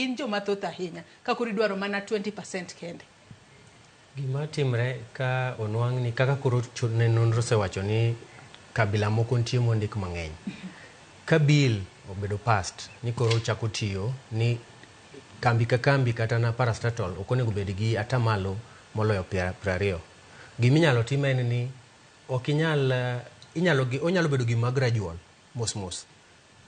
Gin joma thoth ahinya ka koro idwaro mana 20% kende. Gima timre ka onwang' ni kaka koro ne nonro osewacho ni kabila moko nitie mondik mang'eny. Ka bill obedo passed ni koro ochako tiyo ni kambi ka kambi kata na parastatal ok onego bed gi atamalo moloyo 20. Giminyalo tim en ni ok inyal inyalo onyalo bedo gima gradual mos mos.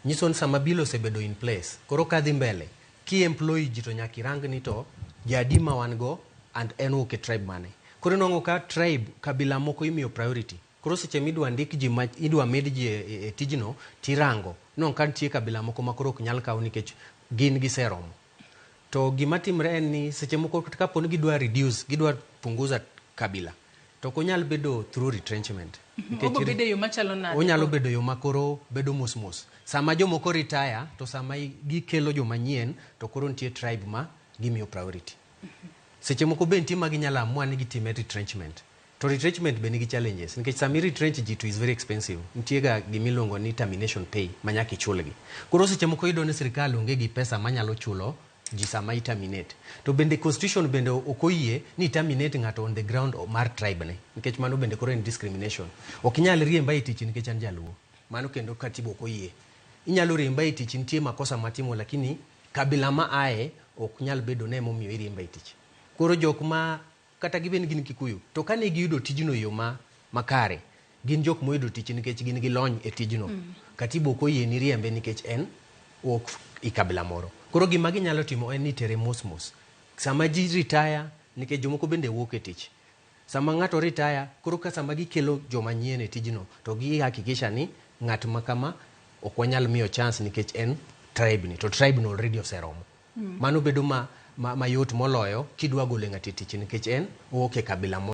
Nyiso ni sama bill osebedo in place koro kadhi mbele ki employ ji to nyaka irang ni to jadi ma wan go and en wuok e tribe mane. Koro inwang'o ka tribe kabila moko imiyo priority. Koro seche midwa ndik ji ma idwa med ji e tijno tirango. Inwang'o ka nitie kabila moko ma koro ok nyal kaw nikech gin giseromo. To gima timre en ni seche moko kapo ni gidwa reduce, gidwa punguza kabila to ok onyal bedo through retrenchment. Nikech Obo bedo e yo machalo nade? Onyalo bedo yo ma koro bedo mos mos. Sama jomoko retire to sama gikelo joma nyien to koro nitie tribe ma gimiyo priority. Seche moko be nitie ma ginyalo amua ni gitime retrenchment. To retrenchment be nigi challenges nikech sama i retrench ji to is very expensive. Nitie ga gimiluongo ni termination pay ma nyaka ichulgi. Koro seche moko iyudo ni sirkal onge gi pesa manyalo chulo ji sama i terminate. To bende constitution bende ok oyie ni terminate ng'ato on the ground mar tribe ne nikech mano bende koro en discrimination. Ok inyal riemba e tich nikech an jaluo. Mano kendo katiba ok oyie. Inyalo riemba e tich nitie makosa matimo lakini kabila ma aye ok nyal bedo ne emomiyo iriemba e tich. Koro jok ma kata gibed ni gin Kikuyu to kane giyudo tijno e yo ma makare gin jok moyudo tich nikech gin gi lony e tijno. Katiba ok oyie ni riembe nikech en wuok i kabila moro. Koro gima ginyalo timo en ni tere mos mos. Sama ji retire nikech jomoko bende wuok e tich. Sama ng'ato retire koro ka sama gikelo joma nyien e tijno to gi hakikisha ni ng'at ma kama ok wanyal miyo chance nikech en tribe ni to tribe no already oseromo. Mano bedo ma mayot moloyo kidwa golo ng'ato e tich nikech en owuok e kabila moro.